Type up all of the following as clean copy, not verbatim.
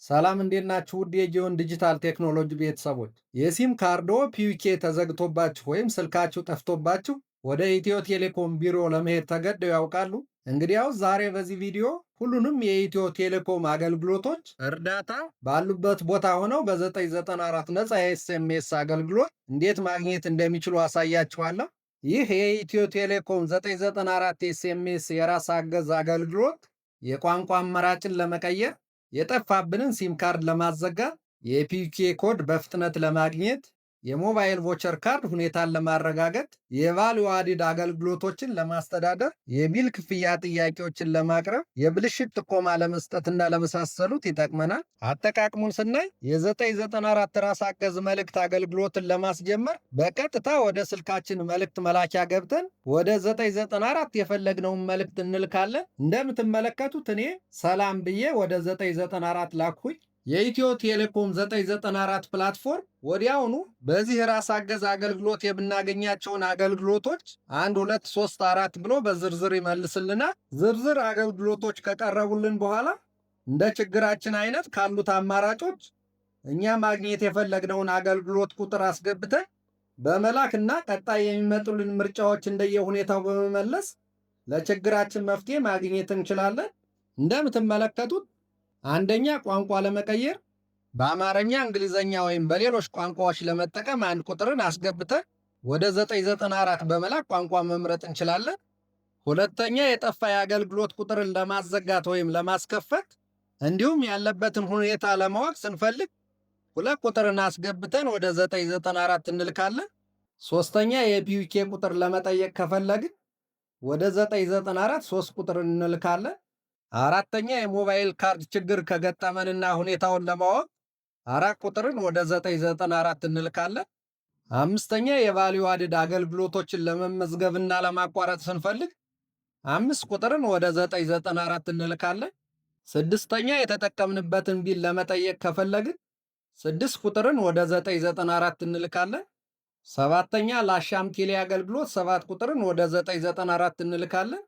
ሰላም እንዴት ናችሁ? ውድ የጊዮን ዲጂታል ቴክኖሎጂ ቤተሰቦች፣ የሲም ካርዶ PUK ተዘግቶባችሁ ወይም ስልካችሁ ጠፍቶባችሁ ወደ ኢትዮ ቴሌኮም ቢሮ ለመሄድ ተገደው ያውቃሉ? እንግዲያውስ ዛሬ በዚህ ቪዲዮ ሁሉንም የኢትዮ ቴሌኮም አገልግሎቶች እርዳታ ባሉበት ቦታ ሆነው በ994 ነፃ የ SMS አገልግሎት እንዴት ማግኘት እንደሚችሉ አሳያችኋለሁ። ይህ የኢትዮ ቴሌኮም 994 SMS የራስ አገዝ አገልግሎት የቋንቋ አማራጭን ለመቀየር፣ የጠፋብንን ሲም ካርድ ለማዘጋት፣ የ PUK ኮድ በፍጥነት ለማግኘት፣ የሞባይል voucher ካርድ ሁኔታን ለማረጋገጥ፣ የ value added አገልግሎቶችን ለማስተዳደር፣ የ bill ክፍያ ጥያቄዎችን ለማቅረብ፣ የብልሽት ጥቆማ ለመስጠትና ለመሳሰሉት ይጠቅመናል። አጠቃቅሙን ስናይ የ994 ራስ አገዝ መልእክት አገልግሎትን ለማስጀመር በቀጥታ ወደ ስልካችን መልእክት መላኪያ ገብተን ወደ 994 የፈለግነውን መልእክት እንልካለን። እንደምትመለከቱት እኔ ሰላም ብዬ ወደ 994 ላኩኝ። የኢትዮ ቴሌኮም 994 platform ወዲያውኑ በዚህ ራስ አገዝ አገልግሎት የምናገኛቸውን አገልግሎቶች አንድ፣ ሁለት፣ ሶስት፣ አራት ብሎ በዝርዝር ይመልስልናል። ዝርዝር አገልግሎቶች ከቀረቡልን በኋላ እንደ ችግራችን አይነት ካሉት አማራጮች እኛ ማግኘት የፈለግነውን አገልግሎት ቁጥር አስገብተን በመላክ እና ቀጣይ የሚመጡልን ምርጫዎች እንደየሁኔታው በመመለስ ለችግራችን መፍትሄ ማግኘት እንችላለን። እንደምትመለከቱት አንደኛ ቋንቋ ለመቀየር በአማርኛ፣ እንግሊዘኛ ወይም በሌሎች ቋንቋዎች ለመጠቀም አንድ ቁጥርን አስገብተን ወደ 994 በመላክ ቋንቋ መምረጥ እንችላለን። ሁለተኛ የጠፋ የአገልግሎት ቁጥርን ለማዘጋት ወይም ለማስከፈት እንዲሁም ያለበትን ሁኔታ ለማወቅ ስንፈልግ ሁለት ቁጥርን አስገብተን ወደ 994 እንልካለን። ሶስተኛ የ PUK ቁጥር ለመጠየቅ ከፈለግን ወደ 994 ሶስት ቁጥር እንልካለን። አራተኛ የሞባይል ካርድ ችግር ከገጠመንና ሁኔታውን ለማወቅ አራት ቁጥርን ወደ 994 እንልካለን። አምስተኛ የ value added አገልግሎቶችን ለመመዝገብና ለማቋረጥ ስንፈልግ አምስት ቁጥርን ወደ 994 እንልካለን። ስድስተኛ የተጠቀምንበትን bill ለመጠየቅ ከፈለግን ስድስት ቁጥርን ወደ 994 እንልካለን። ሰባተኛ ለአሻም ቴሌ አገልግሎት ሰባት ቁጥርን ወደ 994 እንልካለን።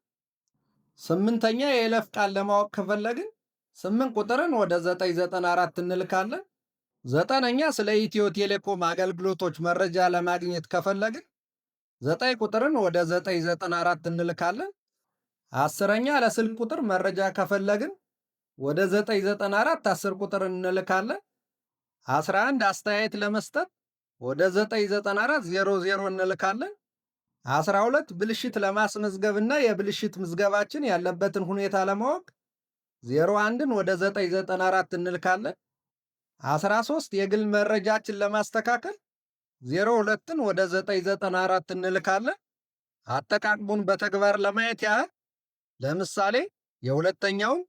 ስምንተኛ የይለፍ ቃል ለማወቅ ከፈለግን ስምንት ቁጥርን ወደ 994 እንልካለን። ዘጠነኛ ስለ ኢትዮ ቴሌኮም አገልግሎቶች መረጃ ለማግኘት ከፈለግን ዘጠኝ ቁጥርን ወደ 994 እንልካለን። አስረኛ ለስልክ ቁጥር መረጃ ከፈለግን ወደ 994 10 ቁጥር እንልካለን። 11 አስተያየት ለመስጠት ወደ 994 00 እንልካለን። 12 ብልሽት ለማስመዝገብና የብልሽት ምዝገባችን ያለበትን ሁኔታ ለማወቅ 01ን ወደ 994 እንልካለን። 13 የግል መረጃችን ለማስተካከል 02ን ወደ 994 እንልካለን። አጠቃቅሙን በተግባር ለማየት ያህል ለምሳሌ የሁለተኛውን፣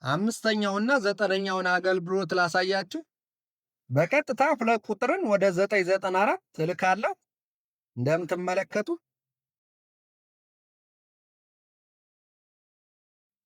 አምስተኛውና ዘጠነኛውን አገልግሎት ላሳያችሁ። በቀጥታ ሁለት ቁጥርን ወደ 994 እልካለሁ። እንደምትመለከቱ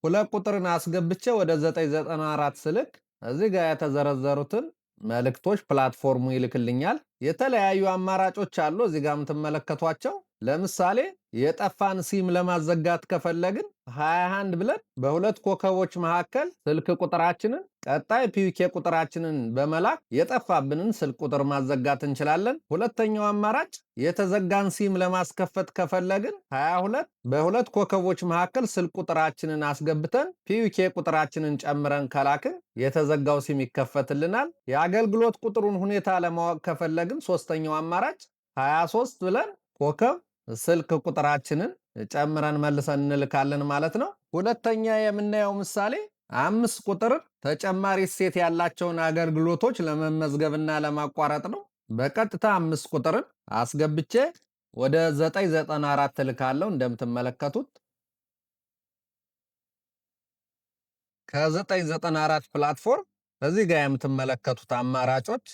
ሁለት ቁጥርን አስገብቼ ወደ 994 ስልክ እዚህ ጋር የተዘረዘሩትን መልእክቶች platform ኡ ይልክልኛል። የተለያዩ አማራጮች አሉ እዚህ ጋር የምትመለከቷቸው። ለምሳሌ የጠፋን ሲም ለማዘጋት ከፈለግን 21 ብለን በሁለት ኮከቦች መካከል ስልክ ቁጥራችንን ቀጣይ PUK ቁጥራችንን በመላክ የጠፋብንን ስልክ ቁጥር ማዘጋት እንችላለን። ሁለተኛው አማራጭ የተዘጋን ሲም ለማስከፈት ከፈለግን 22 በሁለት ኮከቦች መካከል ስልክ ቁጥራችንን አስገብተን PUK ቁጥራችንን ጨምረን ከላክን የተዘጋው ሲም ይከፈትልናል። የአገልግሎት ቁጥሩን ሁኔታ ለማወቅ ከፈለግን ሶስተኛው አማራጭ 23 ብለን ኮከብ ስልክ ቁጥራችንን ጨምረን መልሰን እንልካለን ማለት ነው። ሁለተኛ የምናየው ምሳሌ አምስት ቁጥር ተጨማሪ እሴት ያላቸውን አገልግሎቶች ለመመዝገብና ለማቋረጥ ነው። በቀጥታ አምስት ቁጥርን አስገብቼ ወደ 994 እልካለሁ። እንደምትመለከቱት ከ994 platform እዚህ ጋር የምትመለከቱት አማራጮች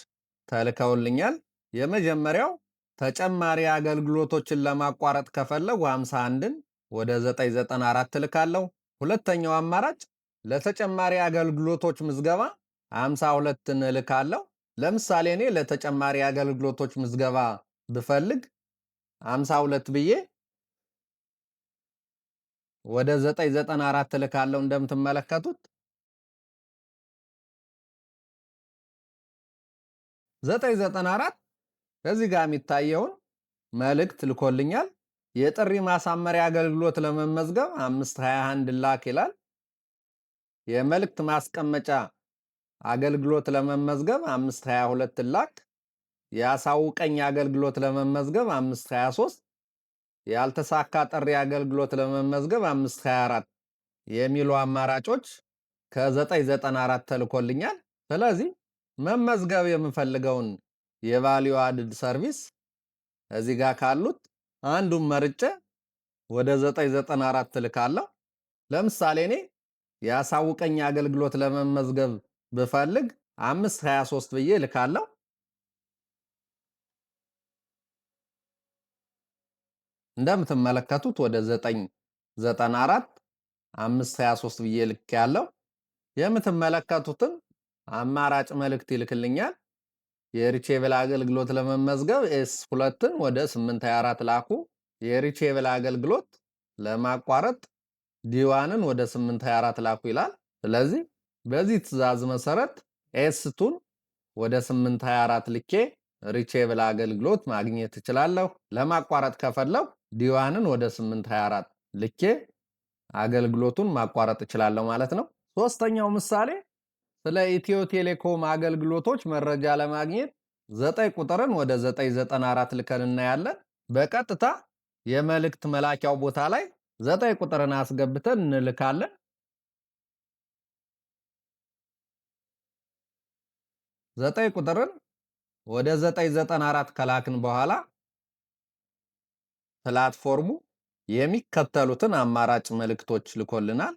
ተልከውልኛል። የመጀመሪያው ተጨማሪ አገልግሎቶችን ለማቋረጥ ከፈለጉ 51ን ወደ 994 እልካለሁ። ሁለተኛው አማራጭ ለተጨማሪ አገልግሎቶች ምዝገባ 52ን እልካለሁ። ለምሳሌ እኔ ለተጨማሪ አገልግሎቶች ምዝገባ ብፈልግ 52 ብዬ ወደ 994 እልካለሁ። እንደምትመለከቱት 994 እዚህ ጋር የሚታየውን መልእክት ልኮልኛል። የጥሪ ማሳመሪያ አገልግሎት ለመመዝገብ 521 ላክ ይላል። የመልእክት ማስቀመጫ አገልግሎት ለመመዝገብ 522 ላክ። የአሳውቀኝ አገልግሎት ለመመዝገብ 523፣ ያልተሳካ ጥሪ አገልግሎት ለመመዝገብ 524 የሚሉ አማራጮች ከ994 ተልኮልኛል። ስለዚህ መመዝገብ የምፈልገውን የ value added service እዚህ ጋር ካሉት አንዱን መርጬ ወደ 994 እልካለሁ። ለምሳሌ እኔ የአሳውቀኝ አገልግሎት ለመመዝገብ ብፈልግ 523 ብዬ እልካለሁ። እንደምትመለከቱት ወደ 994 523 ብዬ ልክ ያለው የምትመለከቱትን አማራጭ መልእክት ይልክልኛል። የ reachable አገልግሎት ለመመዝገብ S 2ን ወደ 824 ላኩ። የ reachable አገልግሎት ለማቋረጥ D 1ን ወደ 824 ላኩ ይላል። ስለዚህ በዚህ ትዕዛዝ መሰረት S 2ን ወደ 824 ልኬ reachable አገልግሎት ማግኘት እችላለሁ። ለማቋረጥ ከፈለኩ D 1ን ወደ 824 ልኬ አገልግሎቱን ማቋረጥ እችላለሁ ማለት ነው። ሶስተኛው ምሳሌ ስለ ኢትዮ ቴሌኮም አገልግሎቶች መረጃ ለማግኘት 9 ቁጥርን ወደ 994 ልከን እናያለን። በቀጥታ የመልእክት መላኪያው ቦታ ላይ 9 ቁጥርን አስገብተን እንልካለን። 9 ቁጥርን ወደ 994 ከላክን በኋላ platform ኡ የሚከተሉትን አማራጭ መልእክቶች ልኮልናል።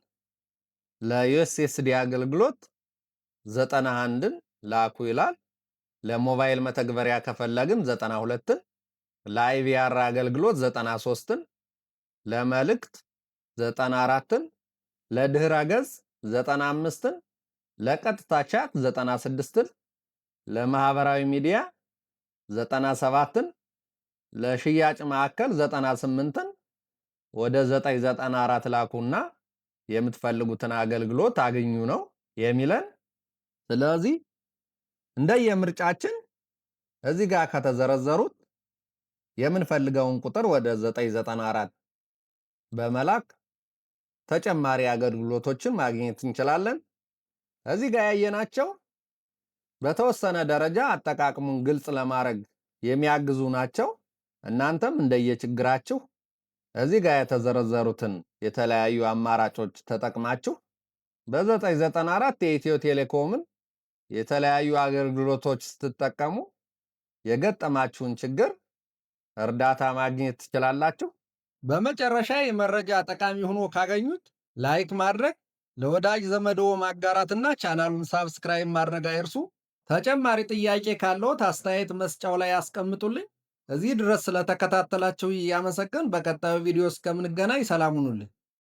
ለ USSD አገልግሎት 91ን ላኩ ይላል። ለሞባይል መተግበሪያ ከፈለግን 92ን፣ ለ IVR አገልግሎት 93ን፣ ለመልእክት 94ን፣ ለድህረ ገጽ 95ን፣ ለቀጥታ chat 96ን፣ ለማህበራዊ ሚዲያ 97ን፣ ለሽያጭ ማዕከል 98ን ወደ 994 ላኩና የምትፈልጉትን አገልግሎት አግኙ ነው የሚለን። ስለዚህ እንደየምርጫችን እዚህ ጋር ከተዘረዘሩት የምንፈልገውን ቁጥር ወደ 994 በመላክ ተጨማሪ አገልግሎቶችን ማግኘት እንችላለን። እዚህ ጋር ያየናቸው በተወሰነ ደረጃ አጠቃቅሙን ግልጽ ለማድረግ የሚያግዙ ናቸው። እናንተም እንደየችግራችሁ እዚህ ጋር የተዘረዘሩትን የተለያዩ አማራጮች ተጠቅማችሁ በ994 የኢትዮ ቴሌኮምን የተለያዩ አገልግሎቶች ስትጠቀሙ የገጠማችሁን ችግር እርዳታ ማግኘት ትችላላችሁ። በመጨረሻ የመረጃ ጠቃሚ ሆኖ ካገኙት like ማድረግ፣ ለወዳጅ ዘመዶ ማጋራትና ቻናሉን subscribe ማድረግ አይርሱ። ተጨማሪ ጥያቄ ካለዎት አስተያየት መስጫው ላይ ያስቀምጡልኝ። እዚህ ድረስ ስለተከታተላችሁ እያመሰገን በቀጣዩ ቪዲዮ እስከምንገናኝ ሰላም ሁኑልኝ።